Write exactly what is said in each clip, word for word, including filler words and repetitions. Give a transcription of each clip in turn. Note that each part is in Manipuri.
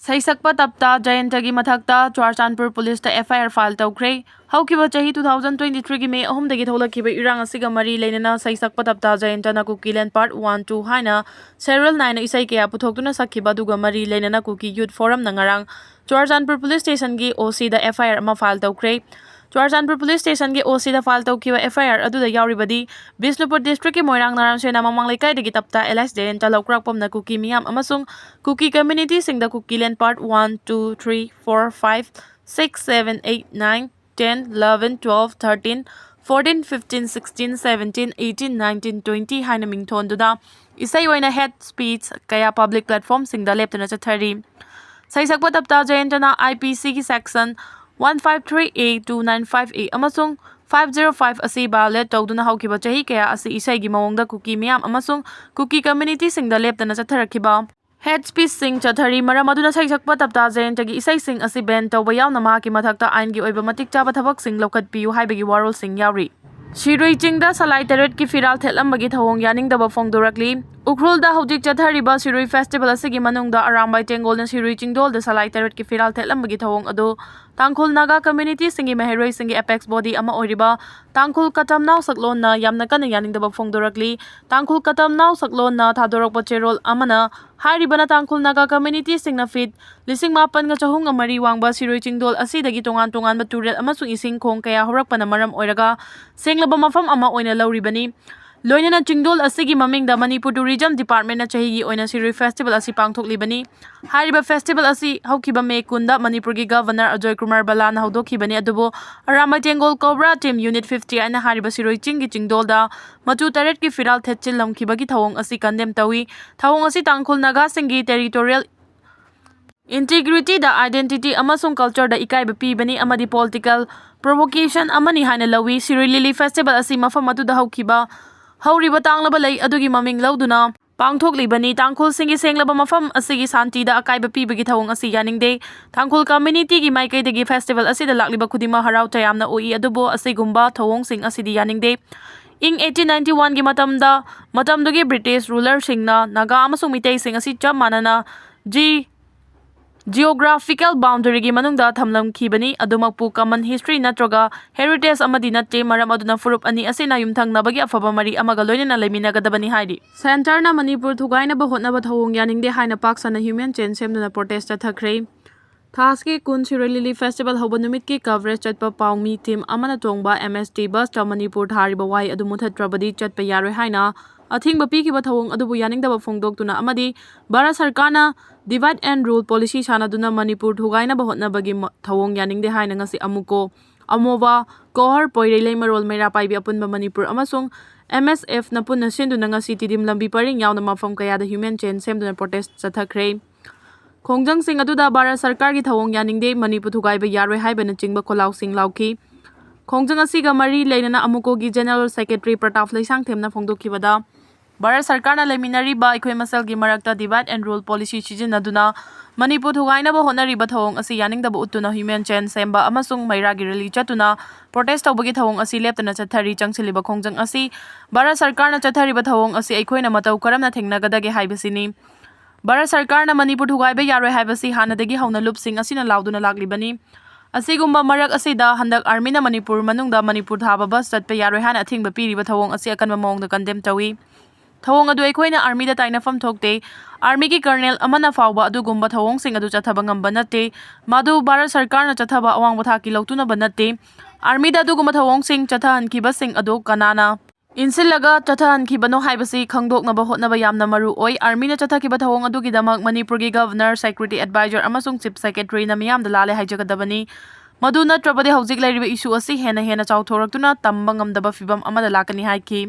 ꯁꯩꯁꯛꯄ ꯇꯞꯇꯥ ꯖꯌꯟꯇꯒꯤ ꯃꯊꯛꯇ Churachandpur ꯄꯨꯂꯤꯁꯇ F I R file ꯇꯧꯈ꯭ꯔꯦ꯫ ꯍꯧꯈꯤꯕ ꯆꯍꯤ two thousand twenty-threeꯒꯤ May ꯑꯍꯨꯝꯗꯒꯤ ꯊꯣꯛꯂꯛꯈꯤꯕ ꯏꯔꯥꯡ ꯑꯁꯤꯒ ꯃꯔꯤ ꯂꯩꯅꯅ ꯁꯩꯁꯛꯄ ꯇꯞꯇꯥ ꯖꯌꯟꯇꯅ ꯀꯨꯀꯤꯂꯦꯟ Part One Two ꯍꯥꯏꯅ ꯁꯦꯔꯦꯜ ꯅꯥꯏꯅ ꯏꯁꯩ ꯀꯌꯥ ꯄꯨꯊꯣꯛꯇꯨꯅ ꯁꯛꯈꯤꯕ ꯑꯗꯨꯒ ꯃꯔꯤ ꯂꯩꯅꯅ ꯀꯨꯀꯤ ꯌꯨꯠ ꯐꯣꯔꯝꯅ ꯉꯔꯥꯡ ꯆꯨꯔꯥꯆꯥꯟꯄꯨꯔ ꯄꯨꯂꯤꯁ ꯁ꯭ꯇꯦꯁꯟꯒꯤ O Cꯗ F I R ꯑꯃ file ꯇꯧꯈ꯭ꯔꯦ꯫ ꯆꯨꯔꯥꯆꯥꯟꯄꯨꯔ ꯄꯨꯂꯤꯁ ꯁ꯭ꯇꯦꯁꯟꯒꯤ O Cꯗ file ꯇꯧꯈꯤꯕ F I R ꯑꯗꯨꯗ ꯌꯥꯎꯔꯤꯕꯗꯤ ꯕꯤꯁꯅꯨꯄꯨꯔ ꯗꯤꯁꯇ꯭ꯔꯤꯛꯀꯤ ꯃꯣꯏꯔꯥꯡ ꯅꯥꯔꯥꯝ ꯁꯦꯅꯥ ꯃꯃꯥꯡ ꯂꯩꯀꯥꯏꯗꯒꯤ ꯇꯞꯇꯥ alias ꯖꯌꯟꯇ ꯂꯧꯀ꯭ꯔꯥꯛꯄꯝꯅ ꯀꯨꯀꯤ ꯃꯤꯌꯥꯝ ꯑꯃꯁꯨꯡ ꯀꯨꯀꯤ ꯀꯝꯃ꯭ꯌꯨꯅꯤꯇꯤꯁꯤꯡꯗ ꯀꯨꯀꯤꯂꯦꯟ Part One Two Three Four Five Six Seven Eight Nine Ten Eleven Twelve Thirteen Fourteen Fifteen Sixteen Seventeen Eighteen Nineteen Twenty ꯍꯥꯏꯅ ꯃꯤꯡꯊꯣꯟꯗꯨꯅ ꯏꯁꯩ ꯑꯣꯏꯅ hate speech ꯀꯌꯥ public platformꯁꯤꯡꯗ ꯂꯦꯞꯇꯅ ꯆꯠꯊꯔꯤ꯫ ꯁꯩꯁꯛꯄ ꯇꯞꯇꯥ ꯖꯌꯟꯇꯅ I P Cꯒꯤ section one five three A two nine five A ꯑꯃꯁꯨꯡ five zero five ꯑꯁꯤ violate ꯇꯧꯗꯨꯅ ꯍꯧꯈꯤꯕ ꯆꯍꯤ ꯀꯌꯥ ꯑꯁꯤ ꯏꯁꯩꯒꯤ ꯃꯑꯣꯡꯗ ꯀꯨꯀꯤ ꯃꯤꯌꯥꯝ ꯑꯃꯁꯨꯡ ꯀꯨꯀꯤ ꯀꯝꯃ꯭ꯌꯨꯅꯤꯇꯤꯁꯤꯡꯗ ꯂꯦꯞꯇꯅ ꯆꯠꯊꯔꯛꯈꯤꯕ hate speechꯁꯤꯡ ꯆꯠꯊꯔꯤ꯫ ꯃꯔꯝ ꯑꯗꯨꯅ ꯁꯩꯁꯛꯄ ꯇꯞꯇꯥ ꯖꯌꯟꯇꯒꯤ ꯏꯁꯩꯁꯤꯡ ꯑꯁꯤ ban ꯇꯧꯕ ꯌꯥꯎꯅ ꯃꯍꯥꯛꯀꯤ ꯃꯊꯛꯇ ꯑꯥꯏꯟꯒꯤ ꯑꯣꯏꯕ ꯃꯇꯤꯛ ꯆꯥꯕ ꯊꯕꯛꯁꯤꯡ ꯂꯧꯈꯠꯄꯤꯌꯨ ꯍꯥꯏꯕꯒꯤ ꯋꯥꯔꯣꯜꯁꯤꯡ ꯌꯥꯎꯔꯤ꯫ ꯁꯤꯔꯨꯏ ꯆꯤꯡꯗ ꯁꯂꯥꯏ ꯇꯔꯦꯠꯀꯤ ꯐꯤꯔꯥꯜ ꯊꯦꯠꯂꯝꯕꯒꯤ ꯊꯧꯑꯣꯡ ꯌꯥꯅꯤꯡꯗꯕ ꯐꯣꯡꯗꯣꯔꯛꯂꯤ꯫ ꯎꯈ꯭ꯔꯨꯜꯗ ꯍꯧꯖꯤꯛ ꯆꯠꯊꯔꯤꯕ ꯁꯤꯔꯨꯏ festival ꯑꯁꯤꯒꯤ ꯃꯅꯨꯡꯗ ꯑꯔꯥꯝꯕꯥꯏ ꯇꯦꯡꯒꯣꯜꯅ ꯁꯤꯔꯨꯏ ꯆꯤꯡꯗꯣꯜꯗ ꯁꯂꯥꯏ ꯇꯔꯦꯠꯀꯤ ꯐꯤꯔꯥꯜ ꯊꯦꯠꯂꯝꯕꯒꯤ ꯊꯧꯑꯣꯡ ꯑꯗꯨ ꯇꯥꯡꯈꯨꯜ ꯅꯥꯒꯥ ꯀꯝꯃ꯭ꯌꯨꯅꯤꯇꯤꯁꯤꯡꯒꯤ ꯃꯍꯩꯔꯣꯏꯁꯤꯡꯒꯤ apex body ꯑꯃ ꯑꯣꯏꯔꯤꯕ ꯇꯥꯡꯈꯨꯜ ꯀꯇꯝꯅꯥꯎ ꯁꯛꯂꯣꯟꯅ ꯌꯥꯝꯅ ꯀꯟꯅ ꯌꯥꯅꯤꯡꯗꯕ ꯐꯣꯡꯗꯣꯔꯛꯂꯤ꯫ ꯇꯥꯡꯈꯨꯜ ꯀꯇꯝꯅꯥꯎ ꯁꯛꯂꯣꯟꯅ ꯊꯥꯗꯣꯔꯛꯄ ꯆꯦꯔꯣꯜ ꯑꯃꯅ ꯍꯥꯏꯔꯤꯕꯅ ꯇꯥꯡꯈꯨꯜ ꯅꯥꯒꯥ ꯀꯝꯃ꯭ꯌꯨꯅꯤꯇꯤꯁꯤꯡꯅ feet ꯂꯤꯁꯤꯡ ꯃꯥꯄꯟꯒ ꯆꯍꯨꯝꯒ ꯃꯔꯤ ꯋꯥꯡꯕ ꯁꯤꯔꯣꯏ ꯆꯤꯡꯗꯣꯜ ꯑꯁꯤꯗꯒꯤ ꯇꯣꯉꯥꯟ ꯇꯣꯉꯥꯟꯕ ꯇꯨꯔꯦꯜ ꯑꯃꯁꯨꯡ ꯏꯁꯤꯡ ꯈꯣꯡ ꯀꯌꯥ ꯍꯧꯔꯛꯄꯅ ꯃꯔꯝ ꯑꯣꯏꯔꯒ ꯁꯦꯡꯂꯕ ꯃꯐꯝ ꯑꯃ ꯑꯣꯏꯅ ꯂꯧꯔꯤꯕꯅꯤ꯫ ꯂꯣꯏꯅꯅ ꯆꯤꯡꯗꯣꯜ ꯑꯁꯤꯒꯤ ꯃꯃꯤꯡꯗ ꯃꯅꯤꯄꯨꯔ Tourism Departmentꯅ ꯆꯍꯤꯒꯤ ꯑꯣꯏꯅ ꯁꯤꯔꯣꯏ festival ꯑꯁꯤ ꯄꯥꯡꯊꯣꯛꯂꯤꯕꯅꯤ꯫ ꯍꯥꯏꯔꯤꯕ festival ꯑꯁꯤ ꯍꯧꯈꯤꯕ May ꯀꯨꯟꯗ ꯃꯅꯤꯄꯨꯔꯒꯤ Governor ꯑꯖꯣꯏ ꯀꯨꯃꯥꯔ ꯕꯂꯥꯅ ꯍꯧꯗꯣꯛꯈꯤꯕꯅꯤ, ꯑꯗꯨꯕꯨ Arambai ꯇꯦꯡꯒꯣꯜ Cobra Team Unit fifty ꯍꯥꯏꯅ ꯍꯥꯏꯔꯤꯕ ꯁꯤꯔꯣꯏ ꯆꯤꯡꯒꯤ ꯆꯤꯡꯗꯣꯜꯗ ꯃꯆꯨ ꯇꯔꯦꯠꯀꯤ ꯐꯤꯔꯥꯜ ꯊꯦꯠꯆꯤꯜꯂꯝꯈꯤꯕꯒꯤ ꯊꯧꯑꯣꯡ ꯑꯁꯤ condemn ꯇꯧꯏ꯫ ꯊꯧꯑꯣꯡ ꯑꯁꯤ ꯇꯥꯡꯈꯨꯜ ꯅꯥꯒꯥꯁꯤꯡꯒꯤ territorial integrityꯗ, identity ꯑꯃꯁꯨꯡ cultureꯗ ꯏꯀꯥꯏꯕ ꯄꯤꯕꯅꯤ ꯑꯃꯗꯤ political provocation ꯑꯃꯅꯤ ꯍꯥꯏꯅ ꯂꯧꯏ꯫ ꯁꯤꯔꯣꯏ ꯂꯤꯂꯤ festival ꯑꯁꯤ ꯃꯐꯝ ꯑꯗꯨꯗ ꯍꯧꯈꯤꯕ, ꯍꯧꯔꯤꯕ ꯇꯥꯡꯂꯕ ꯂꯩ ꯑꯗꯨꯒꯤ ꯃꯃꯤꯡ ꯂꯧꯗꯨꯅ ꯄꯥꯡꯊꯣꯛꯂꯤꯕꯅꯤ꯫ ꯇꯥꯡꯈꯨꯜꯁꯤꯡꯒꯤ ꯁꯦꯡꯂꯕ ꯃꯐꯝ ꯑꯁꯤꯒꯤ ꯁꯥꯟꯇꯤꯗ ꯑꯀꯥꯏꯕ ꯄꯤꯕꯒꯤ ꯊꯧꯑꯣꯡ ꯑꯁꯤ ꯌꯥꯅꯤꯡꯗꯦ꯫ ꯇꯥꯡꯈꯨꯜ communityꯒꯤ ꯃꯥꯏꯀꯩꯗꯒꯤ festival ꯑꯁꯤꯗ ꯂꯥꯛꯂꯤꯕ ꯈꯨꯗꯤꯡꯃꯛ ꯍꯔꯥꯎ ꯇꯌꯥꯝꯅ ꯎꯏ, ꯑꯗꯨꯕꯨ ꯑꯁꯤꯒꯨꯝꯕ ꯊꯧꯑꯣꯡꯁꯤꯡ ꯑꯁꯤꯗꯤ ꯌꯥꯅꯤꯡꯗꯦ꯫ ꯏꯪ eighteen ninety oneꯒꯤ ꯃꯇꯝꯗ, ꯃꯇꯝꯗꯨꯒꯤ British rulerꯁꯤꯡꯅ ꯅꯥꯒꯥ ꯑꯃꯁꯨꯡ ꯃꯤꯇꯩꯁꯤꯡ ꯑꯁꯤ ꯆꯞ ꯃꯥꯟꯅꯅ G ꯖꯤꯑꯣꯒ꯭ꯔꯥꯐꯤꯀꯦꯜ ꯕꯥꯎꯟꯗꯔꯤꯒꯤ ꯃꯅꯨꯡꯗ ꯊꯝꯂꯝꯈꯤꯕꯅꯤ꯫ ꯑꯗꯨꯃꯛꯄꯨ ꯀꯃꯟ ꯍꯤꯁꯇ꯭ꯔꯤ ꯅꯠꯇ꯭ꯔꯒ ꯍꯦꯔꯤꯇꯦꯖ ꯑꯃꯗꯤ ꯅꯠꯇꯦ꯫ ꯃꯔꯝ ꯑꯗꯨꯅ ꯐꯨꯔꯨꯞ ꯑꯅꯤ ꯑꯁꯤꯅ ꯌꯨꯝꯊꯪꯅꯕꯒꯤ ꯑꯐꯕ ꯃꯔꯤ ꯑꯃꯒ ꯂꯣꯏꯅꯅ ꯂꯩꯃꯤꯟꯅꯒꯗꯕꯅꯤ ꯍꯥꯏꯔꯤ꯫ ꯁꯦꯟꯇꯔꯅ ꯃꯅꯤꯄꯨꯔ ꯊꯨꯒꯥꯏꯅꯕ ꯍꯣꯠꯅꯕ ꯊꯧꯑꯣꯡ ꯌꯥꯅꯤꯡꯗꯦ ꯍꯥꯏꯅ ꯄꯥꯛ ꯁꯟꯅ ꯍ꯭ꯌꯨꯃꯦꯟ ꯆꯦꯟ ꯁꯦꯝꯗꯨꯅ ꯄ꯭ꯔꯣꯇꯦꯁ ꯆꯠꯊꯈ꯭ꯔꯦ꯫ ꯊꯥꯁꯀꯤ ꯀꯨꯟ ꯁꯤꯔꯣꯏ ꯂꯤꯂꯤ ꯐꯦꯁꯇꯤꯚꯦꯜ ꯍꯧꯕ ꯅꯨꯃꯤꯠꯀꯤ ꯀꯚꯔꯦꯖ ꯆꯠꯄ ꯄꯥꯎꯃꯤ ꯇꯤꯝ ꯑꯃꯅ ꯇꯣꯡꯕ ꯑꯦꯝ ꯑꯦꯁ ꯇꯤ ꯕꯁꯇ ꯃꯅꯤꯄꯨꯔ ꯊꯥꯔꯤꯕ ꯋꯥꯍꯩ ꯑꯗꯨ ꯃꯨꯊꯠꯇ꯭ꯔꯕꯗꯤ ꯆꯠꯄ ꯌꯥꯔꯣꯏ ꯍꯥꯏꯅ ꯑꯊꯤꯡꯕ ꯄꯤꯈꯤꯕ ꯊꯧꯑꯣꯡ ꯑꯗꯨꯕꯨ ꯌꯥꯅꯤꯡꯗꯕ ꯐꯣꯡꯗꯣꯛꯇꯨꯅ ꯑꯃꯗꯤ ꯚꯥꯔꯠ ꯁꯔꯀꯥꯔꯅ divide and rule policy ꯁꯥꯟꯅꯗꯨꯅ ꯃꯅꯤꯄꯨꯔ ꯊꯨꯒꯥꯏꯅꯕ ꯍꯣꯠꯅꯕꯒꯤ ꯃ-, ꯊꯧꯑꯣꯡ ꯌꯥꯅꯤꯡꯗꯦ ꯍꯥꯏꯅ ꯉꯁꯤ ꯑꯃꯨꯛꯀꯣ ꯑꯃꯣꯕꯥ, ꯀꯣꯍꯔ, ꯄꯣꯏꯔꯩ, ꯂꯩꯃꯔꯣꯜ, ꯃꯩꯔꯥ ꯄꯥꯏꯕꯤ ꯑꯄꯨꯟꯕ ꯃꯅꯤꯄꯨꯔ ꯑꯃꯁꯨꯡ ꯑꯦꯝ ꯑꯦꯁ ꯑꯦꯐꯅ ꯄꯨꯟꯅ ꯁꯤꯟꯗꯨꯅ ꯉꯁꯤ ꯇꯤꯗꯤꯝ ꯂꯝꯕꯤ ꯄꯔꯤꯡ ꯌꯥꯎꯅ ꯃꯐꯝ ꯀꯌꯥꯗ ꯍ꯭ꯌꯨꯃꯦꯟ ꯆꯦꯟ ꯁꯦꯝꯗꯨꯅ ꯄ꯭ꯔꯣꯇꯦꯁ ꯆꯠꯊꯈ꯭ꯔꯦ꯫ ꯈꯣꯡꯖꯪꯁꯤꯡ ꯑꯗꯨꯗ ꯚꯥꯔꯠ ꯁꯔꯀꯥꯔꯒꯤ ꯊꯧꯑꯣꯡ ꯌꯥꯅꯤꯡꯗꯦ, ꯃꯅꯤꯄꯨꯔ ꯊꯨꯒꯥꯏꯕ ꯌꯥꯔꯣꯏ ꯍꯥꯏꯕꯅꯆꯤꯡꯕ ꯈꯣꯜꯂꯥꯎꯁꯤꯡ ꯂꯥꯎꯈꯤ꯫ ꯈꯣꯡꯖꯪ ꯑꯁꯤꯒ ꯃꯔꯤ ꯂꯩꯅꯅ ꯑꯃꯨꯀꯣꯒꯤ ꯖꯦꯅꯔꯦꯜ ꯁꯦꯀ꯭ꯔꯦꯇꯔꯤ ꯄ꯭ꯔꯇꯥꯞ ꯂꯩꯁꯥꯡꯊꯦꯝꯅ ꯐꯣꯡꯗꯣꯛꯈꯤꯕꯗ, ꯚꯥꯔꯠ ꯁꯔꯀꯥꯔꯅ ꯂꯩꯃꯤꯟꯅꯔꯤꯕ ꯑꯩꯈꯣꯏ ꯃꯁꯦꯜꯒꯤ ꯃꯔꯛꯇ divide and rule policy ꯁꯤꯖꯤꯟꯅꯗꯨꯅ ꯃꯅꯤꯄꯨꯔ ꯊꯨꯒꯥꯏꯅꯕ ꯍꯣꯠꯅꯔꯤꯕ ꯊꯧꯑꯣꯡ ꯑꯁꯤ ꯌꯥꯅꯤꯡꯗꯕ ꯎꯠꯇꯨꯅ ꯍ꯭ꯌꯨꯃꯦꯟ ꯆꯦꯟ ꯁꯦꯝꯕ ꯑꯃꯁꯨꯡ ꯃꯩꯔꯥꯒꯤ ꯔꯦꯂꯤ ꯆꯠꯇꯨꯅ ꯄ꯭ꯔꯣꯇꯦꯁ ꯇꯧꯕꯒꯤ ꯊꯧꯑꯣꯡ ꯑꯁꯤ ꯂꯦꯞꯇꯅ ꯆꯠꯊꯔꯤ꯫ ꯆꯪꯁꯤꯜꯂꯤꯕ ꯈꯣꯡꯖꯪ ꯑꯁꯤ ꯚꯥꯔꯠ ꯁꯔꯀꯥꯔꯅ ꯆꯠꯊꯔꯤꯕ ꯊꯧꯑꯣꯡ ꯑꯁꯤ ꯑꯩꯈꯣꯏꯅ ꯃꯇꯧ ꯀꯔꯝꯅ ꯊꯦꯡꯅꯒꯗꯒꯦ ꯍꯥꯏꯕꯁꯤꯅꯤ꯫ ꯚꯥꯔꯠ ꯁꯔꯀꯥꯔꯅ ꯃꯅꯤꯄꯨꯔ ꯊꯨꯒꯥꯏꯕ ꯌꯥꯔꯣꯏ ꯍꯥꯏꯕꯁꯤ ꯍꯥꯟꯅꯗꯒꯤ ꯍꯧꯅ ꯂꯨꯞꯁꯤꯡ ꯑꯁꯤꯅ ꯂꯥꯎꯗꯨꯅ ꯂꯥꯛꯂꯤꯕꯅꯤ꯫ ꯑꯁꯤꯒꯨꯝꯕ ꯃꯔꯛ ꯑꯁꯤꯗ ꯍꯟꯗꯛ ꯑꯥꯔꯃꯤꯅ ꯃꯅꯤꯄꯨꯔ ꯃꯅꯨꯡꯗ ꯃꯅꯤꯄꯨꯔ ꯊꯥꯕ ꯕꯁ ꯆꯠꯄ ꯌꯥꯔꯣꯏ ꯍꯥꯏꯅ ꯑꯊꯤꯡꯕ ꯄꯤꯔꯤꯕ ꯊꯧꯑꯣꯡ ꯑꯁꯤ ꯑꯀꯟꯕ ꯃꯑꯣꯡꯗ ꯀꯟꯗꯦꯝ ꯇꯧꯏ꯫ ꯊꯧꯑꯣꯡ ꯑꯗꯨ ꯑꯩꯈꯣꯏꯅ ꯑꯥꯔꯃꯤꯗ ꯇꯥꯏꯅꯐꯝ ꯊꯣꯛꯇꯦ꯫ ꯑꯥꯔꯃꯤꯒꯤ ꯀꯔꯅꯦꯜ ꯑꯃꯅ ꯐꯥꯎꯕ ꯑꯗꯨꯒꯨꯝꯕ ꯊꯧꯑꯣꯡꯁꯤꯡ ꯑꯗꯨ ꯆꯠꯊꯕ ꯉꯝꯕ ꯅꯠꯇꯦ꯫ ꯃꯗꯨ ꯚꯥꯔꯠ ꯁꯔꯀꯥꯔꯅ ꯆꯠꯊꯕ ꯑꯋꯥꯡꯕ ꯊꯥꯛꯀꯤ ꯂꯧꯇꯨꯅꯕ ꯅꯠꯇꯦ꯫ ꯑꯥꯔꯃꯤꯗ ꯑꯗꯨꯒꯨꯝꯕ ꯊꯧꯑꯣꯡꯁꯤꯡ ꯆꯠꯊꯍꯟꯈꯤꯕꯁꯤꯡ ꯑꯗꯨ ꯀꯅꯥꯅ ꯏꯟꯁꯤꯜꯂꯒ ꯆꯠꯊꯍꯟꯈꯤꯕꯅꯣ ꯍꯥꯏꯕꯁꯤ ꯈꯪꯗꯣꯛꯅꯕ ꯍꯣꯠꯅꯕ ꯌꯥꯝꯅ ꯃꯔꯨ ꯑꯣꯏ꯫ ꯑꯥꯔꯃꯤꯅ ꯆꯠꯊꯈꯤꯕ ꯊꯧꯑꯣꯡ ꯑꯗꯨꯒꯤꯗꯃꯛ ꯃꯅꯤꯄꯨꯔꯒꯤ ꯒꯚꯔꯅꯔ, ꯁꯦꯀ꯭ꯔꯦꯇꯔꯤ ꯑꯦꯗꯚꯥꯏꯖꯔ ꯑꯃꯁꯨꯡ ꯆꯤꯐ ꯁꯦꯀ꯭ꯔꯦꯇꯔꯤꯅ ꯃꯤꯌꯥꯝꯗ ꯂꯥꯜꯂꯦ ꯍꯥꯏꯖꯒꯗꯕꯅꯤ꯫ ꯃꯗꯨ ꯅꯠꯇ꯭ꯔꯕꯗꯤ ꯍꯧꯖꯤꯛ ꯂꯩꯔꯤꯕ ꯏꯁꯨ ꯑꯁꯤ ꯍꯦꯟꯅ ꯍꯦꯟꯅ ꯆꯥꯎꯊꯣꯔꯛꯇꯨꯅ ꯇꯝꯕ ꯉꯝꯗꯕ ꯐꯤꯚꯝ ꯑꯃꯗ ꯂꯥꯛꯀꯅꯤ ꯍꯥꯏꯈꯤ꯫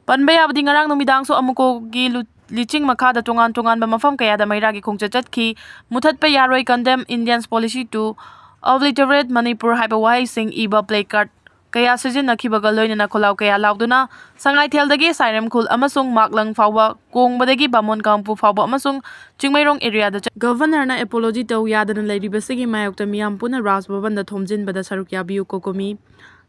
ꯄꯟꯕ ꯌꯥꯕꯗꯤ ꯉꯔꯥꯡ ꯅꯨꯃꯤꯗꯥꯡꯁꯨ ꯑꯃꯨꯀꯣꯒꯤ ꯂꯨ-, ꯂꯤꯆꯤꯡ ꯃꯈꯥꯗ ꯇꯣꯉꯥꯟ ꯇꯣꯉꯥꯟꯕ ꯃꯐꯝ ꯀꯌꯥꯗ ꯃꯩꯔꯥꯒꯤ ꯈꯣꯡꯆꯠ ꯆꯠꯈꯤ꯫ ꯃꯨꯊꯠꯄ ꯌꯥꯔꯣꯏ, condemn Indians policy to obliterate Manipur ꯍꯥꯏꯕ ꯋꯥꯍꯩꯁꯤꯡ ꯏꯕ placard ꯀꯌꯥ ꯁꯤꯖꯤꯟꯅꯈꯤꯕꯒ ꯂꯣꯏꯅꯅ ꯈꯣꯜꯂꯥꯎ ꯀꯌꯥ ꯂꯥꯎꯗꯨꯅ ꯁꯉꯥꯏꯊꯦꯜꯗꯒꯤ ꯁꯥꯏꯔꯦꯝꯈꯨꯜ ꯑꯃꯁꯨꯡ ꯃꯥꯛꯂꯪ ꯐꯥꯎꯕ, ꯀꯣꯡꯕꯗꯒꯤ ꯕꯥꯃꯣꯟ ꯀꯥꯡꯄꯨ ꯐꯥꯎꯕ ꯑꯃꯁꯨꯡ ꯆꯤꯡꯃꯩꯔꯣꯡ ꯑꯦꯔꯤꯌꯥꯗ ꯆꯠ-, ꯒꯚꯔꯅꯔꯅ apology ꯇꯧ ꯌꯥꯗꯅ ꯂꯩꯔꯤꯕꯁꯤꯒꯤ ꯃꯥꯌꯣꯛꯇ ꯃꯤꯌꯥꯝ ꯄꯨꯟꯅ ꯔꯥꯖ ꯚꯕꯟꯗ ꯊꯣꯝꯖꯤꯟꯕꯗ ꯁꯔꯨꯛ ꯌꯥꯕꯤꯌꯨ, ꯀꯣꯀꯣꯃꯤ꯫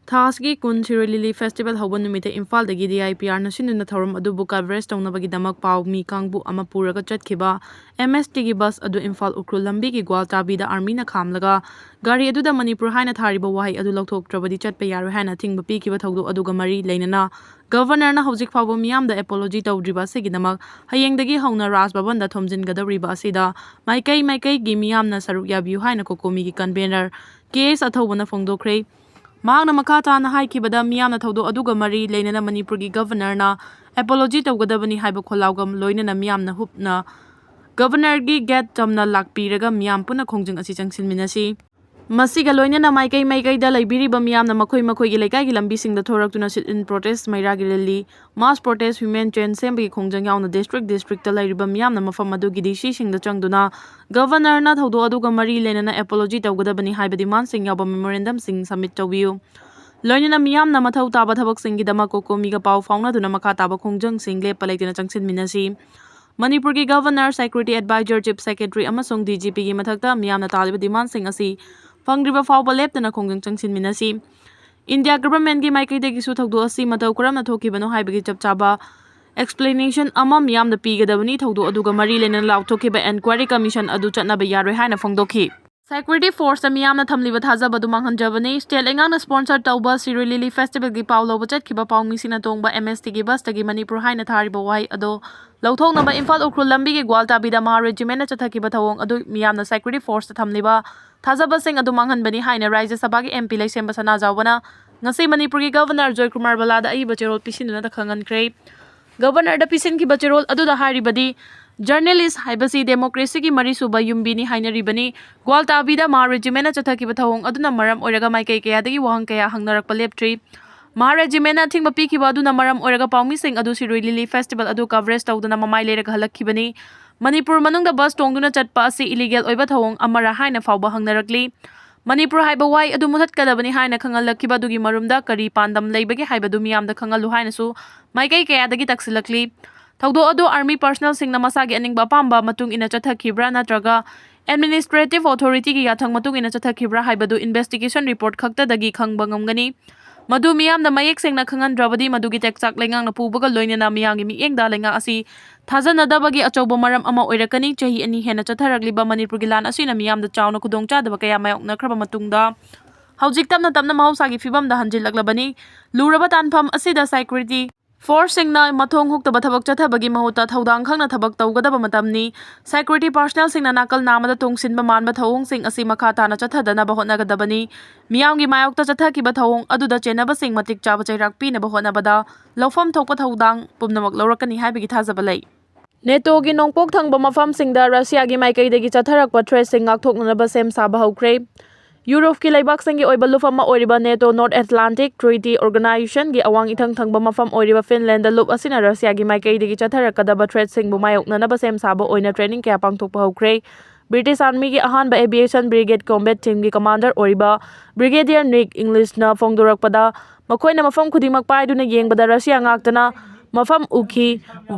ꯊꯥ ꯑꯁꯤꯒꯤ ꯀꯨꯟ ꯁꯤꯔꯣꯏ ꯂꯤꯂꯤ ꯐꯦꯁꯇꯤꯚꯦꯜ ꯍꯧꯕ ꯅꯨꯃꯤꯠꯇ ꯏꯝꯐꯥꯜꯗꯒꯤ ꯗꯤ ꯑꯥꯏ ꯄꯤ ꯑꯥꯔꯅ ꯁꯤꯟꯗꯨꯅ ꯊꯧꯔꯝ ꯑꯗꯨꯕꯨ ꯀꯚꯔꯦꯖ ꯇꯧꯅꯕꯒꯤꯗꯃꯛ ꯄꯥꯎ ꯃꯤ ꯀꯥꯡꯕꯨ ꯑꯃ ꯄꯨꯔꯒ ꯆꯠꯈꯤꯕ ꯑꯦꯝ ꯑꯦꯁ ꯇꯤꯒꯤ ꯕꯁ ꯑꯗꯨ ꯏꯝꯐꯥꯜ ꯎꯈ꯭ꯔꯨꯜ ꯂꯝꯕꯤꯒꯤ ꯒ꯭ꯋꯥꯜꯇꯥꯕꯤꯗ ꯑꯥꯔꯃꯤꯅ ꯈꯥꯝꯂꯒ ꯒꯥꯔꯤ ꯑꯗꯨꯗ ꯃꯅꯤꯄꯨꯔ ꯍꯥꯏꯅ ꯊꯥꯔꯤꯕ ꯋꯥꯍꯩ ꯑꯗꯨ ꯂꯧꯊꯣꯛꯇ꯭ꯔꯕꯗꯤ ꯆꯠꯄ ꯌꯥꯔꯣꯏ ꯍꯥꯏꯅ ꯑꯊꯤꯡꯕ ꯄꯤꯈꯤꯕ ꯊꯧꯗꯣꯛ ꯑꯗꯨꯒ ꯃꯔꯤ ꯂꯩꯅꯅ ꯒꯚꯔꯅꯔꯅ ꯍꯧꯖꯤꯛ ꯐꯥꯎꯕ ꯃꯤꯌꯥꯝꯗ ꯑꯦꯄꯣꯂꯣꯖꯤ ꯇꯧꯗ꯭ꯔꯤꯕ ꯑꯁꯤꯒꯤꯗꯃꯛ ꯍꯌꯦꯡꯗꯒꯤ ꯍꯧꯅ ꯔꯥꯖ ꯚꯕꯟꯗ ꯊꯣꯝꯖꯤꯟꯒꯗꯧꯔꯤꯕ ꯑꯁꯤꯗ ꯃꯥꯏꯀꯩ ꯃꯥꯏꯀꯩꯒꯤ ꯃꯤꯌꯥꯝꯅ ꯁꯔꯨꯛ ꯌꯥꯕꯤꯌꯨ ꯍꯥꯏꯅ ꯀꯣꯀꯣꯃꯤꯒꯤ ꯀꯟꯚꯦꯅꯔ ꯀꯦ ꯑꯦꯁ ꯑꯊꯧꯕꯅ ꯐꯣꯡꯗꯣꯛꯈ꯭ꯔꯦ꯫ ꯃꯍꯥꯛꯅ ꯃꯈꯥ ꯇꯥꯅ ꯍꯥꯏꯈꯤꯕꯗ, ꯃꯤꯌꯥꯝꯅ ꯊꯧꯗꯣꯛ ꯑꯗꯨꯒ ꯃꯔꯤ ꯂꯩꯅꯅ ꯃꯅꯤꯄꯨꯔꯒꯤ ꯒꯚꯔꯅꯔꯅ ꯑꯦꯄꯣꯂꯣꯖꯤ ꯇꯧꯒꯗꯕꯅꯤ ꯍꯥꯏꯕ ꯈꯣꯜꯂꯥꯎꯒ ꯂꯣꯏꯅꯅ ꯃꯤꯌꯥꯝꯅ ꯍꯨꯞꯅ ꯒꯚꯔꯅꯔꯒꯤ ꯒꯦꯠ ꯆꯝꯅ ꯂꯥꯛꯄꯤꯔꯒ ꯃꯤꯌꯥꯝ ꯄꯨꯟꯅ ꯈꯣꯡꯖꯪ ꯑꯁꯤ ꯆꯪꯁꯤꯟꯃꯤꯟꯅꯁꯤ꯫ ꯃꯁꯤꯒ ꯂꯣꯏꯅꯅ ꯃꯥꯏꯀꯩ ꯃꯥꯏꯀꯩꯗ ꯂꯩꯕꯤꯔꯤꯕ ꯃꯤꯌꯥꯝꯅ ꯃꯈꯣꯏ ꯃꯈꯣꯏꯒꯤ ꯂꯩꯀꯥꯏꯒꯤ ꯂꯝꯕꯤꯁꯤꯡꯗ ꯊꯣꯔꯛꯇꯨꯅ sit-in protest, ꯃꯩꯔꯥꯒꯤ rally, mass protest, human chain ꯁꯦꯝꯕꯒꯤ ꯈꯣꯡꯖꯪ ꯌꯥꯎꯅ district districtꯇ ꯂꯩꯔꯤꯕ ꯃꯤꯌꯥꯝꯅ ꯃꯐꯝ ꯑꯗꯨꯒꯤ ꯗꯤ ꯁꯤꯁꯤꯡꯗ ꯆꯪꯗꯨꯅ ꯒꯚꯔꯅꯔꯅ ꯊꯧꯗꯣꯛ ꯑꯗꯨꯒ ꯃꯔꯤ ꯂꯩꯅꯅ ꯑꯦꯄꯣꯂꯣꯖꯤ ꯇꯧꯒꯗꯕꯅꯤ ꯍꯥꯏꯕ ꯗꯤꯃꯥꯟꯁꯤꯡ ꯌꯥꯎꯕ ꯃꯦꯃꯣꯔꯦꯟꯗꯝꯁꯤꯡ ꯁꯕꯃꯤꯠ ꯇꯧꯕꯤꯌꯨ꯫ ꯂꯣꯏꯅꯅ ꯃꯤꯌꯥꯝꯅ ꯃꯊꯧ ꯇꯥꯕ ꯊꯕꯛꯁꯤꯡꯒꯤꯗꯃꯛ ꯀꯣꯀꯣꯃꯤꯒ ꯄꯥꯎ ꯐꯥꯎꯅꯗꯨꯅ ꯃꯈꯥ ꯇꯥꯕ ꯈꯣꯡꯖꯪꯁꯤꯡ ꯂꯦꯞꯄ ꯂꯩꯇꯅ ꯆꯪꯁꯤꯟꯃꯤꯟꯅꯁꯤ꯫ ꯃꯅꯤꯄꯨꯔꯒꯤ governor, security adviser, chief secretary ꯑꯃꯁꯨꯡ ꯗꯤ ꯖꯤ ꯄꯤꯒꯤ ꯃꯊꯛꯇ ꯃꯤꯌꯥꯝꯅ ꯇꯥꯜꯂꯤꯕ ꯗꯤꯃꯥꯟꯁꯤꯡ ꯑꯁꯤ ꯐꯪꯗ꯭ꯔꯤꯕ ꯐꯥꯎꯕ ꯂꯦꯞꯇꯅ ꯈꯣꯡꯖꯪ ꯆꯪꯁꯤꯟꯃꯤꯟꯅꯁꯤ꯫ ꯏꯟꯗꯤꯌꯥ ꯒꯚꯔꯟꯃꯦꯟꯠꯀꯤ ꯃꯥꯏꯀꯩꯗꯒꯤꯁꯨ ꯊꯧꯗꯣꯛ ꯑꯁꯤ ꯃꯇꯧ ꯀꯔꯝꯅ ꯊꯣꯛꯈꯤꯕꯅꯣ ꯍꯥꯏꯕꯒꯤ ꯆꯞ ꯆꯥꯕ explanation ꯑꯃ ꯃꯤꯌꯥꯝꯗ ꯄꯤꯒꯗꯕꯅꯤ꯫ ꯊꯧꯗꯣꯛ ꯑꯗꯨꯒ ꯃꯔꯤ ꯂꯩꯅꯅ ꯂꯥꯎꯊꯣꯛꯈꯤꯕ enquiry commission ꯑꯗꯨ ꯆꯠꯅꯕ ꯌꯥꯔꯣꯏ ꯍꯥꯏꯅ ꯐꯣꯡꯗꯣꯛꯈꯤ꯫ Security forceꯇ ꯃꯤꯌꯥꯝꯅ ꯊꯝꯂꯤꯕ ꯊꯥꯖꯕ ꯑꯗꯨ ꯃꯥꯡꯍꯟꯖꯕꯅꯤ꯫ State ꯂꯩꯉꯥꯛꯅ sponsor ꯇꯧꯕ ꯁꯤꯔꯣꯏ ꯂꯤꯂꯤ ꯐꯦꯁꯇꯤꯚꯦꯜꯒꯤ ꯄꯥꯎ ꯂꯧꯕ ꯆꯠꯈꯤꯕ ꯄꯥꯎꯃꯤꯁꯤꯡꯅ ꯇꯣꯡꯕ ꯑꯦꯝ ꯑꯦꯁ ꯇꯤꯒꯤ ꯕꯁꯇꯒꯤ ꯃꯅꯤꯄꯨꯔ ꯍꯥꯏꯅ ꯊꯥꯔꯤꯕ ꯋꯥꯍꯩ ꯑꯗꯣ ꯂꯧꯊꯣꯛꯅꯕ ꯏꯝꯐꯥꯜ ꯎꯈ꯭ꯔꯨꯜ ꯂꯝꯕꯤꯒꯤ ꯒ꯭ꯋꯥꯜ ꯇꯥꯕꯤꯗ ꯃꯍꯥ ꯔꯦꯖꯤꯃꯦꯟꯠꯅ ꯆꯠꯊꯈꯤꯕ ꯊꯧꯑꯣꯡ ꯑꯗꯨ ꯃꯤꯌꯥꯝꯅ security forceꯇ ꯊꯝꯂꯤꯕ ꯊꯥꯖꯕꯁꯤꯡ ꯑꯗꯨ ꯃꯥꯡꯍꯟꯕꯅꯤ ꯍꯥꯏꯅ ꯔꯥꯖ꯭ꯌ ꯁꯚꯥꯒꯤ ꯑꯦꯝ ꯄꯤ ꯂꯩꯁꯦꯝꯕ ꯁꯅꯥꯖꯥꯎꯕꯅ ꯉꯁꯤ ꯃꯅꯤꯄꯨꯔꯒꯤ ꯒꯚꯔꯅꯔ ꯖꯣꯏꯀꯨꯃꯥꯔ ꯕꯂꯥꯗ ꯑꯏꯕ ꯆꯦꯔꯣꯜ ꯄꯤꯁꯤꯟꯗꯨꯅ ꯈꯪꯍꯟꯈ꯭ꯔꯦ꯫ ꯒꯚꯔꯅꯔꯗ ꯄꯤꯁꯤꯟꯈꯤꯕ ꯆꯦꯔꯣꯜ ꯑꯗꯨꯗ ꯍꯥꯏꯔꯤꯕꯗꯤ, journalist ꯍꯥꯏꯕꯁꯤ democracyꯒꯤ ꯃꯔꯤꯁꯨꯕ ꯌꯨꯝꯕꯤꯅꯤ ꯍꯥꯏꯅꯔꯤꯕꯅꯤ꯫ ꯒ꯭ꯋꯥꯜꯇꯥꯕꯤꯗ ꯃꯍꯥ ꯔꯦꯖꯤꯃꯦꯟꯠꯅ ꯆꯠꯊꯈꯤꯕ ꯊꯧꯑꯣꯡ ꯑꯗꯨꯅ ꯃꯔꯝ ꯑꯣꯏꯔꯒ ꯃꯥꯏꯀꯩ ꯀꯌꯥꯗꯒꯤ ꯋꯥꯍꯪ ꯀꯌꯥ ꯍꯪꯅꯔꯛꯄ ꯂꯦꯞꯇ꯭ꯔꯤ꯫ ꯃꯍꯥ ꯔꯦꯖꯤꯃꯦꯟꯠꯅ ꯑꯊꯤꯡꯕ ꯄꯤꯈꯤꯕ ꯑꯗꯨꯅ ꯃꯔꯝ ꯑꯣꯏꯔꯒ ꯄꯥꯎꯃꯤꯁꯤꯡ ꯑꯗꯨ ꯁꯤꯔꯣꯏ ꯂꯤꯂꯤ ꯐꯦꯁꯇꯤꯚꯦꯜ ꯑꯗꯨ coverage ꯇꯧꯗꯅ ꯃꯃꯥꯏ ꯂꯩꯔꯒ ꯍꯜꯂꯛꯈꯤꯕꯅꯤ꯫ ꯃꯅꯤꯄꯨꯔ ꯃꯅꯨꯡꯗ ꯕꯁ ꯇꯣꯡꯗꯨꯅ ꯆꯠꯄ ꯑꯁꯤ illegal ꯑꯣꯏꯕ ꯊꯧꯑꯣꯡ ꯑꯃꯔ ꯍꯥꯏꯅ ꯐꯥꯎꯕ ꯍꯪꯅꯔꯛꯂꯤ꯫ ꯃꯅꯤꯄꯨꯔ ꯍꯥꯏꯕ ꯋꯥꯍꯩ ꯑꯗꯨ ꯃꯨꯊꯠꯀꯗꯕꯅꯤ ꯍꯥꯏꯅ ꯈꯪꯍꯜꯂꯛꯈꯤꯕ ꯑꯗꯨꯒꯤ ꯃꯔꯨꯝꯗ ꯀꯔꯤ ꯄꯥꯟꯗꯝ ꯂꯩꯕꯒꯦ ꯍꯥꯏꯕꯗꯨ ꯃꯤꯌꯥꯝꯗ ꯈꯪꯍꯜꯂꯨ ꯍꯥꯏꯅꯁꯨ ꯃꯥꯏꯀꯩ ꯀꯌꯥꯗꯒꯤ ꯇꯛꯁꯤꯜꯂꯛꯂꯤ꯫ ꯊꯧꯗꯣꯛ ꯑꯗꯨ army personnelꯁꯤꯡꯅ ꯃꯁꯥꯒꯤ ꯑꯅꯤꯡꯕ ꯑꯄꯥꯝꯕ ꯃꯇꯨꯡ ꯏꯟꯅ ꯆꯠꯊꯈꯤꯕ꯭ꯔꯥ ꯅꯠꯇ꯭ꯔꯒ Administrative Authority-ꯒꯤ ꯌꯥꯊꯪ ꯃꯇꯨꯡ ꯏꯟꯅ ꯆꯠꯊꯈꯤꯕ꯭ꯔꯥ ꯍꯥꯏꯕꯗꯨ investigation report ꯈꯛꯇꯗꯒꯤ ꯈꯪꯕ ꯉꯝꯒꯅꯤ꯫ ꯃꯗꯨ ꯃꯤꯌꯥꯝꯗ ꯃꯌꯦꯛ ꯁꯦꯡꯅ ꯈꯪꯍꯟꯗ꯭ꯔꯕꯗꯤ ꯃꯗꯨꯒꯤ ꯇꯦꯛꯆꯥꯛ ꯂꯩꯉꯥꯛꯅ ꯄꯨꯕꯒ ꯂꯣꯏꯅꯅ ꯃꯤꯌꯥꯝꯒꯤ ꯃꯤꯠꯌꯦꯡꯗ ꯂꯩꯉꯥꯛ ꯑꯁꯤ ꯊꯥꯖꯅꯗꯕꯒꯤ ꯑꯆꯧꯕ ꯃꯔꯝ ꯑꯃ ꯑꯣꯏꯔꯛꯀꯅꯤ꯫ ꯆꯍꯤ ꯑꯅꯤ ꯍꯦꯟꯅ ꯆꯠꯊꯔꯛꯂꯤꯕ ꯃꯅꯤꯄꯨꯔꯒꯤ ꯂꯥꯟ ꯑꯁꯤꯅ ꯃꯤꯌꯥꯝꯗ ꯆꯥꯎꯅ ꯈꯨꯗꯣꯡꯆꯥꯗꯕ ꯀꯌꯥ ꯃꯥꯌꯣꯛꯅꯈ꯭ꯔꯕ ꯃꯇꯨꯡꯗ ꯍꯧꯖꯤꯛ ꯇꯞꯅ ꯇꯞꯅ ꯃꯍꯧꯁꯥꯒꯤ ꯐꯤꯕꯝꯗ ꯍꯟꯖꯤꯜꯂꯛꯂꯕꯅꯤ꯫ ꯂꯨꯔꯕ ꯇꯥꯟꯐꯝ ꯑꯁꯤꯗ security force-ꯁꯤꯡꯅ ꯃꯊꯣꯡ ꯍꯨꯛꯇꯕ ꯊꯕꯛ ꯆꯠꯊꯕꯒꯤ ꯃꯍꯨꯠꯇ ꯊꯧꯗꯥꯡ ꯈꯪꯅ ꯊꯕꯛ ꯇꯧꯒꯗꯕ ꯃꯇꯝꯅꯤ꯫ Security personnel-ꯁꯤꯡꯅ ꯅꯥꯀꯜ ꯅꯥꯝꯃꯗ ꯇꯣꯡꯁꯤꯟꯕ ꯃꯥꯟꯕ ꯊꯧꯑꯣꯡꯁꯤꯡ ꯑꯁꯤ ꯃꯈꯥ ꯇꯥꯅ ꯆꯠꯊꯗꯅꯕ ꯍꯣꯠꯅꯒꯗꯕꯅꯤ꯫ ꯃꯤꯌꯥꯝꯒꯤ ꯃꯥꯌꯣꯛꯇ ꯆꯠꯊꯈꯤꯕ ꯊꯧꯑꯣꯡ ꯑꯗꯨꯗ ꯆꯦꯟꯅꯕꯁꯤꯡ ꯃꯇꯤꯛ ꯆꯥꯕ ꯆꯩꯔꯥꯛ ꯄꯤꯅꯕ ꯍꯣꯠꯅꯕꯗ ꯂꯧꯐꯝ ꯊꯣꯛꯄ ꯊꯧꯗꯥꯡ ꯄꯨꯝꯅꯃꯛ ꯂꯧꯔꯛꯀꯅꯤ ꯍꯥꯏꯕꯒꯤ ꯊꯥꯖꯕ ꯂꯩ꯫ ꯅꯦꯇꯣꯒꯤ ꯅꯣꯡꯄꯣꯛ ꯊꯪꯕ ꯃꯐꯝꯁꯤꯡꯗ ꯔꯁꯤꯌꯥꯒꯤ ꯃꯥꯏꯀꯩꯗꯒꯤ ꯆꯠꯊꯔꯛꯄ threat-ꯁꯤꯡ ꯉꯥꯛꯊꯣꯛꯅꯅꯕ ꯁꯦꯝ ꯁꯥꯕ ꯍꯧꯈ꯭ꯔꯦ꯫ ꯌꯨꯔꯣꯞꯀꯤ ꯂꯩꯕꯥꯛꯁꯤꯡꯒꯤ ꯑꯣꯏꯕ ꯂꯨꯞ ꯑꯃ ꯑꯣꯏꯔꯤꯕ ꯅꯦꯇꯣ North Atlantic Treaty Organization-ꯒꯤ ꯑꯋꯥꯡ ꯏꯊꯪ ꯊꯪꯕ ꯃꯐꯝ ꯑꯣꯏꯔꯤꯕ ꯐꯤꯟꯂꯦꯟꯗ ꯂꯨꯞ ꯑꯁꯤꯅ ꯔꯁꯤꯌꯥꯒꯤ ꯃꯥꯏꯀꯩꯗꯒꯤ ꯆꯠꯊꯔꯛꯀꯗꯕ threat-ꯁꯤꯡꯕꯨ ꯃꯥꯌꯣꯛꯅꯅꯕ ꯁꯦꯝ ꯁꯥꯕ ꯑꯣꯏꯅ training ꯀꯌꯥ ꯄꯥꯡꯊꯣꯛꯄ ꯍꯧꯈ꯭ꯔꯦ꯫ British Army-ꯒꯤ ꯑꯍꯥꯟꯕ Aviation Brigade Combat Team-ꯒꯤ commander ꯑꯣꯏꯔꯤꯕ Brigadier Nick English-ꯅ ꯐꯣꯡꯗꯣꯔꯛꯄꯗ, ꯃꯈꯣꯏꯅ ꯃꯐꯝ ꯈꯨꯗꯤꯡꯃꯛ ꯄꯥꯏꯗꯨꯅ ꯌꯦꯡꯕꯗ ꯔꯁꯤꯌꯥ ꯉꯥꯛꯇꯅ ꯃꯐꯝ ꯎꯈꯤ꯫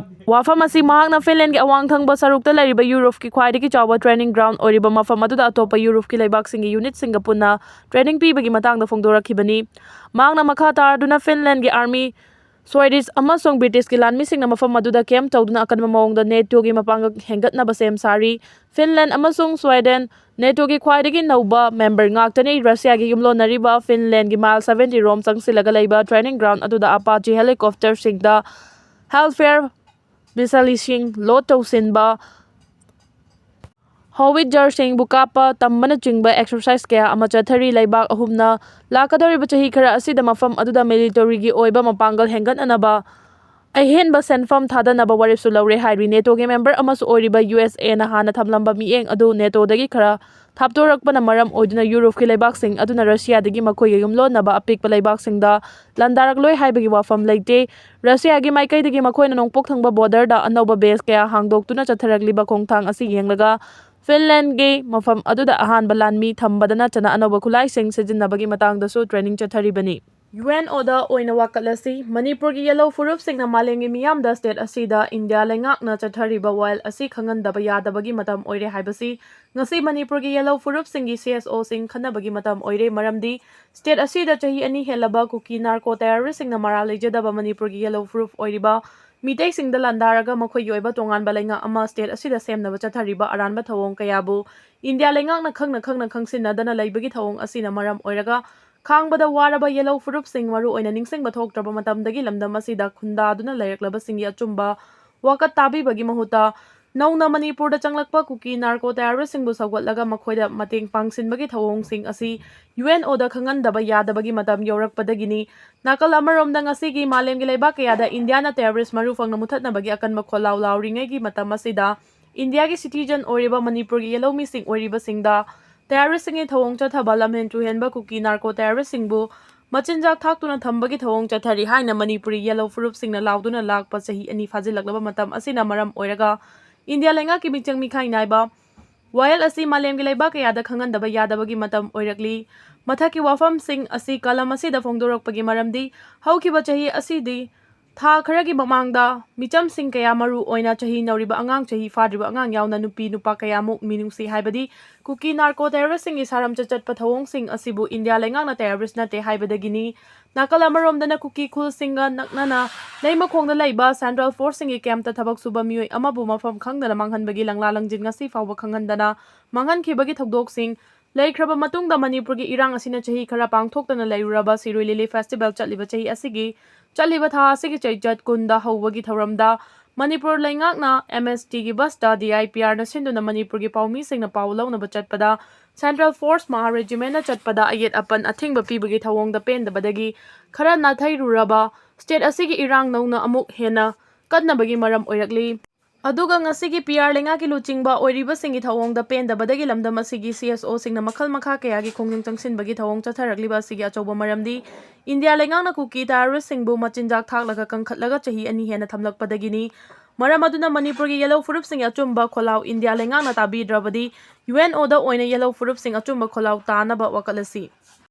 ꯋꯥꯐꯝ ꯑꯁꯤ ꯃꯍꯥꯛꯅ ꯐꯤꯟꯂꯦꯟꯒꯤ ꯑꯋꯥꯡ ꯊꯪꯕ ꯁꯔꯨꯛꯇ ꯂꯩꯔꯤꯕ ꯌꯨꯔꯣꯞꯀꯤ ꯈ꯭ꯋꯥꯏꯗꯒꯤ ꯆꯥꯎꯕ training ground ꯑꯣꯏꯔꯤꯕ ꯃꯐꯝ ꯑꯗꯨꯗ ꯑꯇꯣꯞꯄ ꯌꯨꯔꯣꯞꯀꯤ ꯂꯩꯕꯥꯛꯁꯤꯡꯒꯤ unit-ꯁꯤꯡꯒ ꯄꯨꯟꯅ training ꯄꯤꯕꯒꯤ ꯃꯇꯥꯡꯗ ꯐꯣꯡꯗꯣꯔꯛꯈꯤꯕꯅꯤ꯫ ꯃꯍꯥꯛꯅ ꯃꯈꯥ ꯇꯥꯔꯗꯨꯅ ꯐꯤꯟꯂꯦꯟꯒꯤ army, Swedish ꯑꯃꯁꯨꯡ British-ꯀꯤ ꯂꯥꯟꯃꯤꯁꯤꯡꯅ ꯃꯐꯝ ꯑꯗꯨꯗ camp ꯇꯧꯗꯨꯅ ꯑꯀꯟꯕ ꯃꯑꯣꯡꯗ ꯅꯦꯇꯣꯒꯤ ꯃꯄꯥꯡꯒꯜ ꯍꯦꯟꯒꯠꯅꯕ ꯁꯦꯝ ꯁꯥꯔꯤ꯫ ꯐꯤꯟꯂꯦꯟ ꯑꯃꯁꯨꯡ ꯁ꯭ꯋꯦꯗꯦꯟ ꯅꯦꯇꯣꯒꯤ ꯈ꯭ꯋꯥꯏꯗꯒꯤ ꯅꯧꯕ member ꯉꯥꯛꯇꯅꯤ꯫ ꯔꯁꯤꯌꯥꯒꯤ ꯌꯨꯝꯂꯣꯟꯅꯔꯤꯕ ꯐꯤꯟꯂꯦꯟꯒꯤ mile seventy ꯔꯣꯝ ꯆꯪꯁꯤꯜꯂꯒ ꯂꯩꯕ training ground ꯑꯗꯨꯗ Apache helicopter-ꯁꯤꯡꯗ Hellfire missile-ꯁꯤꯡ load ꯇꯧꯁꯤꯟꯕ, howitzer-ꯁꯤꯡꯕꯨ ꯀꯥꯞꯄ ꯇꯝꯕꯅꯆꯤꯡꯕ exercise ꯀꯌꯥ ꯑꯃ ꯆꯠꯊꯔꯤ꯫ ꯂꯩꯕꯥꯛ ꯑꯍꯨꯝꯅ ꯂꯥꯛꯀꯗꯧꯔꯤꯕ ꯆꯍꯤ ꯈꯔ ꯑꯁꯤꯗ ꯃꯐꯝ ꯑꯗꯨꯗ military-ꯒꯤ ꯑꯣꯏꯕ ꯃꯄꯥꯡꯒꯜ ꯍꯦꯟꯒꯠꯅꯅꯕ ꯑꯍꯦꯟꯕ ꯁꯦꯟꯐꯝ ꯊꯥꯗꯅꯕ ꯋꯥꯔꯦꯞꯁꯨ ꯂꯧꯔꯦ ꯍꯥꯏꯔꯤ꯫ ꯅꯦꯇꯣꯒꯤ member ꯑꯃꯁꯨ ꯑꯣꯏꯔꯤꯕ ꯌꯨ ꯑꯦꯁ ꯑꯦꯅ ꯍꯥꯟꯅ ꯊꯝꯂꯝꯕ ꯃꯤꯠꯌꯦꯡ ꯑꯗꯨ ꯅꯦꯇꯣꯗꯒꯤ ꯈꯔ ꯊꯥꯞꯇꯣꯔꯛꯄꯅ ꯃꯔꯝ ꯑꯣꯏꯗꯨꯅ ꯌꯨꯔꯣꯞꯀꯤ ꯂꯩꯕꯥꯛꯁꯤꯡ ꯑꯗꯨꯅ ꯔꯁꯤꯌꯥꯗꯒꯤ ꯃꯈꯣꯏꯒ ꯌꯨꯝꯂꯣꯟꯅꯕ ꯑꯄꯤꯛꯄ ꯂꯩꯕꯥꯛꯁꯤꯡꯗ ꯂꯥꯟꯗꯥꯔꯛꯂꯣꯏ ꯍꯥꯏꯕꯒꯤ ꯋꯥꯐꯝ ꯂꯩꯇꯦ꯫ ꯔꯁꯤꯌꯥꯒꯤ ꯃꯥꯏꯀꯩꯗꯒꯤ ꯃꯈꯣꯏꯅ ꯅꯣꯡꯄꯣꯛ ꯊꯪꯕ border-ꯗ ꯑꯅꯧꯕ base ꯀꯌꯥ ꯍꯥꯡꯗꯣꯛꯇꯨꯅ ꯆꯠꯊꯔꯛꯂꯤꯕ ꯈꯣꯡꯊꯥꯡ ꯑꯁꯤ ꯌꯦꯡꯂꯒ, ꯐꯤꯟꯂꯦꯟꯒꯤ ꯃꯐꯝ ꯑꯗꯨꯗ ꯑꯍꯥꯟꯕ ꯂꯥꯟꯃꯤ ꯊꯝꯕꯗ ꯅꯠꯇꯅ ꯑꯅꯧꯕ ꯈꯨꯠꯂꯥꯏꯁꯤꯡ ꯁꯤꯖꯤꯟꯅꯕꯒꯤ ꯃꯇꯥꯡꯗꯁꯨ training ꯆꯠꯊꯔꯤꯕꯅꯤ꯫ ꯌꯨ ꯑꯦꯟ ꯑꯣꯗ ꯑꯣꯏꯅ ꯋꯥꯀꯠꯂꯁꯤ꯫ ꯃꯅꯤꯄꯨꯔꯒꯤ ꯌꯦꯜꯍꯧ ꯐꯨꯔꯨꯞꯁꯤꯡꯅ ꯃꯥꯂꯦꯝꯒꯤ ꯃꯤꯌꯥꯝꯗ ꯁ꯭ꯇꯦꯠ ꯑꯁꯤꯗ ꯏꯟꯗꯤꯌꯥ ꯂꯩꯉꯥꯛꯅ ꯆꯠꯊꯔꯤꯕ ꯋꯥꯌꯦꯜ ꯑꯁꯤ ꯈꯪꯍꯟꯗꯕ ꯌꯥꯗꯕꯒꯤ ꯃꯇꯝ ꯑꯣꯏꯔꯦ ꯍꯥꯏꯕꯁꯤ ꯉꯁꯤ ꯃꯅꯤꯄꯨꯔꯒꯤ ꯌꯦꯜꯍꯧ ꯐꯨꯔꯨꯞꯁꯤꯡꯒꯤ ꯁꯤ ꯑꯦꯁ ꯑꯣꯁꯤꯡ ꯈꯟꯅꯕꯒꯤ ꯃꯇꯝ ꯑꯣꯏꯔꯦ꯫ ꯃꯔꯝꯗꯤ ꯁ꯭ꯇꯦꯠ ꯑꯁꯤꯗ ꯆꯍꯤ ꯑꯅꯤ ꯍꯦꯜꯂꯕ ꯀꯨꯀꯤ ꯅꯥꯔꯀꯣ ꯇꯦꯔꯣꯔꯤꯁꯁꯤꯡꯅ ꯃꯔꯥꯜ ꯂꯩꯖꯗꯕ ꯃꯅꯤꯄꯨꯔꯒꯤ ꯌꯦꯜꯍꯧ ꯐꯨꯔꯨꯞ ꯑꯣꯏꯔꯤꯕ ꯃꯤꯇꯩꯁꯤꯡꯗ ꯂꯥꯟꯗꯥꯔꯒ ꯃꯈꯣꯏꯒꯤ ꯑꯣꯏꯕ ꯇꯣꯉꯥꯟꯕ ꯂꯩꯉꯥꯛ ꯑꯃ ꯁ꯭ꯇꯦꯠ ꯑꯁꯤꯗ ꯁꯦꯝꯅꯕ ꯆꯠꯊꯔꯤꯕ ꯑꯔꯥꯟꯕ ꯊꯧꯑꯣꯡ ꯀꯌꯥꯕꯨ ꯏꯟꯗꯤꯌꯥ ꯂꯩꯉꯥꯛꯅ ꯈꯪꯅ ꯈꯪꯅ ꯈꯪꯁꯤꯟꯅꯗꯅ ꯂꯩꯕꯒꯤ ꯊꯧꯑꯣꯡ ꯑꯁꯤꯅ ꯃꯔꯝ ꯑꯣꯏꯔꯒ ꯈꯥꯡꯕꯗ ꯋꯥꯔꯕ ꯌꯦꯜꯍꯧ ꯐꯨꯔꯨꯞꯁꯤꯡ, ꯃꯔꯨꯑꯣꯏꯅ ꯅꯤꯡꯁꯤꯡꯕ ꯊꯣꯛꯇ꯭ꯔꯕ ꯃꯇꯝꯗꯒꯤ ꯂꯝꯗꯝ ꯑꯁꯤꯗ ꯈꯨꯟꯗꯥꯗꯨꯅ ꯂꯩꯔꯛꯂꯕꯁꯤꯡꯒꯤ ꯑꯆꯨꯝꯕ ꯋꯥꯀꯠ ꯇꯥꯕꯤꯕꯒꯤ ꯃꯍꯨꯠꯇ ꯅꯧꯅ ꯃꯅꯤꯄꯨꯔꯗ ꯆꯪꯂꯛꯄ ꯀꯨꯀꯤ ꯅꯥꯔꯀꯣ ꯇꯦꯔꯣꯔꯤꯁꯁꯤꯡꯕꯨ ꯁꯧꯒꯠꯂꯒ ꯃꯈꯣꯏꯗ ꯃꯇꯦꯡ ꯄꯥꯡꯁꯤꯟꯕꯒꯤ ꯊꯧꯑꯣꯡꯁꯤꯡ ꯑꯁꯤ ꯌꯨ ꯑꯦꯟ ꯑꯣꯗ ꯈꯪꯍꯟꯗꯕ ꯌꯥꯗꯕꯒꯤ ꯃꯇꯝ ꯌꯧꯔꯛꯄꯗꯒꯤꯅꯤ꯫ ꯅꯥꯀꯜ ꯑꯃꯔꯣꯝꯗ ꯉꯁꯤꯒꯤ ꯃꯥꯂꯦꯝꯒꯤ ꯂꯩꯕꯥꯛ ꯀꯌꯥꯗ ꯏꯟꯗꯤꯌꯥꯅ ꯇꯦꯔꯣꯔꯤꯁ ꯃꯔꯨ ꯐꯪꯅ ꯃꯨꯊꯠꯅꯕꯒꯤ ꯑꯀꯟꯕ ꯈꯣꯜꯂꯥꯎ ꯂꯥꯎꯔꯤꯉꯩꯒꯤ ꯃꯇꯝ ꯑꯁꯤꯗ ꯏꯟꯗꯤꯌꯥꯒꯤ ꯁꯤꯇꯤꯖꯟ ꯑꯣꯏꯔꯤꯕ ꯃꯅꯤꯄꯨꯔꯒꯤ ꯌꯦꯜꯍꯧꯃꯤꯁꯤꯡ ꯑꯣꯏꯔꯤꯕꯁꯤꯡꯗ ꯇꯦꯔꯣꯔꯤꯁꯁꯤꯡꯒꯤ ꯊꯧꯑꯣꯡ ꯆꯠꯊꯕ ꯂꯝꯍꯦꯟ ꯇꯨꯍꯦꯟꯕ ꯀꯨꯀꯤ ꯅꯥꯔꯀꯣ ꯇꯦꯔꯣꯔꯤꯁꯁꯤꯡꯕꯨ ꯃꯆꯤꯟꯖꯥꯛ ꯊꯥꯛꯇꯨꯅ ꯊꯝꯕꯒꯤ ꯊꯧꯑꯣꯡ ꯆꯠꯊꯔꯤ ꯍꯥꯏꯅ ꯃꯅꯤꯄꯨꯔꯤ ꯌꯦꯜꯍꯧ ꯐꯨꯔꯨꯞꯁꯤꯡꯅ ꯂꯥꯎꯗꯨꯅ ꯂꯥꯛꯄ ꯆꯍꯤ ꯑꯅꯤ ꯐꯥꯖꯤꯜꯂꯛꯂꯕ ꯃꯇꯝ ꯑꯁꯤꯅ ꯃꯔꯝ ꯑꯣꯏꯔꯒ ꯏꯟꯗꯤꯌꯥ ꯂꯩꯉꯥꯛꯀꯤ ꯃꯤꯆꯪ ꯃꯤꯈꯥꯏ ꯅꯥꯏꯕ ꯋꯥꯌꯦꯜ ꯑꯁꯤ ꯃꯥꯂꯦꯝꯒꯤ ꯂꯩꯕꯥꯛ ꯀꯌꯥꯗ ꯈꯪꯍꯟꯗꯕ ꯌꯥꯗꯕꯒꯤ ꯃꯇꯝ ꯑꯣꯏꯔꯛꯂꯤ꯫ ꯃꯊꯛꯀꯤ ꯋꯥꯐꯝꯁꯤꯡ ꯑꯁꯤ ꯀꯂꯝ ꯑꯁꯤꯗ ꯐꯣꯡꯗꯣꯔꯛꯄꯒꯤ ꯃꯔꯝꯗꯤ ꯍꯧꯈꯤꯕ ꯆꯍꯤ ꯑꯁꯤꯗꯤ ꯊꯥ ꯈꯔꯒꯤ ꯃꯃꯥꯡꯗ ꯃꯤꯆꯝꯁꯤꯡ ꯀꯌꯥ, ꯃꯔꯨ ꯑꯣꯏꯅ ꯆꯍꯤ ꯅꯧꯔꯤꯕ ꯑꯉꯥꯡ, ꯆꯍꯤ ꯐꯥꯗ꯭ꯔꯤꯕ ꯑꯉꯥꯡ ꯌꯥꯎꯅ ꯅꯨꯄꯤ ꯅꯨꯄꯥ ꯀꯌꯥꯃꯨꯛ ꯃꯤꯅꯨꯡꯁꯤ ꯍꯥꯏꯕꯗꯤ ꯀꯨꯀꯤ ꯅꯥꯔꯀꯣ ꯇꯦꯔꯣꯔꯤꯁꯁꯤꯡꯒꯤ ꯁꯥꯔꯝꯆꯠ ꯆꯠꯄ ꯊꯧꯑꯣꯡꯁꯤꯡ ꯑꯁꯤꯕꯨ ꯏꯟꯗꯤꯌꯥ ꯂꯩꯉꯥꯛꯅ ꯇꯦꯔꯣꯔꯤꯁ ꯅꯠꯇꯦ ꯍꯥꯏꯕꯗꯒꯤꯅꯤ꯫ ꯅꯥꯀꯜ ꯑꯃꯔꯣꯝꯗꯅ ꯀꯨꯀꯤ ꯈꯨꯜꯁꯤꯡꯒ ꯅꯛꯅꯅ ꯂꯩꯃꯈꯣꯡꯗ ꯂꯩꯕ ꯁꯦꯟꯇ꯭ꯔꯦꯜ ꯐꯣꯔꯁꯁꯤꯡꯒꯤ ꯀꯦꯝꯞꯇ ꯊꯕꯛ ꯁꯨꯕ ꯃꯤꯑꯣꯏ ꯑꯃꯕꯨ ꯃꯐꯝ ꯈꯪꯗꯅ ꯃꯥꯡꯍꯟꯕꯒꯤ ꯂꯪꯂꯥ ꯂꯪꯖꯤꯟ ꯉꯁꯤ ꯐꯥꯎꯕ ꯈꯪꯍꯟꯗꯅ ꯃꯥꯡꯍꯟꯈꯤꯕꯒꯤ ꯊꯧꯗꯣꯛꯁꯤꯡ ꯂꯩꯈ꯭ꯔꯕ ꯃꯇꯨꯡꯗ ꯃꯅꯤꯄꯨꯔꯒꯤ ꯏꯔꯥꯡ ꯑꯁꯤꯅ ꯆꯍꯤ ꯈꯔ ꯄꯥꯡꯊꯣꯛꯇꯅ ꯂꯩꯔꯨꯔꯕ ꯁꯤꯔꯣꯏ ꯂꯤꯂꯤ ꯐꯦꯁꯇꯤꯚꯦꯜ ꯆꯠꯂꯤꯕ ꯆꯍꯤ ꯑꯁꯤꯒꯤ, ꯆꯠꯂꯤꯕ ꯊꯥ ꯑꯁꯤꯒꯤ ꯆꯩꯆꯠ ꯀꯨꯟꯗ ꯍꯧꯕꯒꯤ ꯊꯧꯔꯝꯗ ꯃꯅꯤꯄꯨꯔ ꯂꯩꯉꯥꯛꯅ ꯑꯦꯝ ꯑꯦꯁ ꯇꯤꯒꯤ ꯕꯁꯇ ꯗꯤ ꯑꯥꯏ ꯄꯤ ꯑꯥꯔꯅ ꯁꯤꯟꯗꯨꯅ ꯃꯅꯤꯄꯨꯔꯒꯤ ꯄꯥꯎꯃꯤꯁꯤꯡꯅ ꯄꯥꯎ ꯂꯧꯅꯕ ꯆꯠꯄꯗ ꯁꯦꯟꯇ꯭ꯔꯦꯜ ꯐꯣꯔꯁ ꯃꯍꯥ ꯔꯦꯖꯤꯃꯦꯟꯅ ꯆꯠꯄꯗ ꯑꯌꯦꯠ ꯑꯄꯟ ꯑꯊꯤꯡꯕ ꯄꯤꯕꯒꯤ ꯊꯧꯑꯣꯡꯗ ꯄꯦꯟꯗꯕꯗꯒꯤ ꯈꯔ ꯅꯥꯊꯩꯔꯨꯔꯕ ꯁ꯭ꯇꯦꯠ ꯑꯁꯤꯒꯤ ꯏꯔꯥꯡ ꯅꯧꯅ ꯑꯃꯨꯛ ꯍꯦꯟꯅ ꯀꯟꯅꯕꯒꯤ ꯃꯔꯝ ꯑꯣꯏꯔꯛꯂꯤ꯫ ꯑꯗꯨꯒ ꯉꯁꯤꯒꯤ ꯄꯤ ꯑꯥꯔ ꯂꯩꯉꯥꯛꯀꯤ ꯂꯨꯆꯤꯡꯕ ꯑꯣꯏꯔꯤꯕꯁꯤꯡꯒꯤ ꯊꯧꯑꯣꯡꯗ ꯄꯦꯟꯗꯕꯗꯒꯤ ꯂꯝꯗꯝ ꯑꯁꯤꯒꯤ ꯁꯤ ꯑꯦꯁ ꯑꯣꯁꯤꯡꯅ ꯃꯈꯜ ꯃꯈꯥ ꯀꯌꯥꯒꯤ ꯈꯣꯡꯖꯪ ꯆꯪꯁꯤꯟꯕꯒꯤ ꯊꯧꯑꯣꯡ ꯆꯠꯊꯔꯛꯂꯤꯕ ꯑꯁꯤꯒꯤ ꯑꯆꯧꯕ ꯃꯔꯝꯗꯤ ꯏꯟꯗꯤꯌꯥ ꯂꯩꯉꯥꯛꯅ ꯀꯨꯀꯤ ꯇꯦꯔꯣꯔꯤꯁꯁꯤꯡꯕꯨ ꯃꯆꯤꯟꯖꯥꯛ ꯊꯥꯛꯂꯒ ꯀꯟꯈꯠꯂꯒ ꯆꯍꯤ ꯑꯅꯤ ꯍꯦꯟꯅ ꯊꯝꯂꯛꯄꯗꯒꯤꯅꯤ꯫ ꯃꯔꯝ ꯑꯗꯨꯅ ꯃꯅꯤꯄꯨꯔꯒꯤ ꯌꯦꯜꯍꯧ ꯐꯨꯔꯨꯞꯁꯤꯡꯒꯤ ꯑꯆꯨꯝꯕ ꯈꯣꯜꯂꯥꯎ ꯏꯟꯗꯤꯌꯥ ꯂꯩꯉꯥꯛꯅ ꯇꯥꯕꯤꯗ꯭ꯔꯕꯗꯤ ꯌꯨ ꯑꯦꯟ ꯑꯣꯗ ꯑꯣꯏꯅ ꯌꯦꯜꯍꯧ ꯐꯨꯔꯨꯞꯁꯤꯡ ꯑꯆꯨꯝꯕ ꯈꯣꯜꯂꯥꯎ ꯇꯥꯅꯕ ꯋꯥꯀꯠꯂꯁꯤ꯫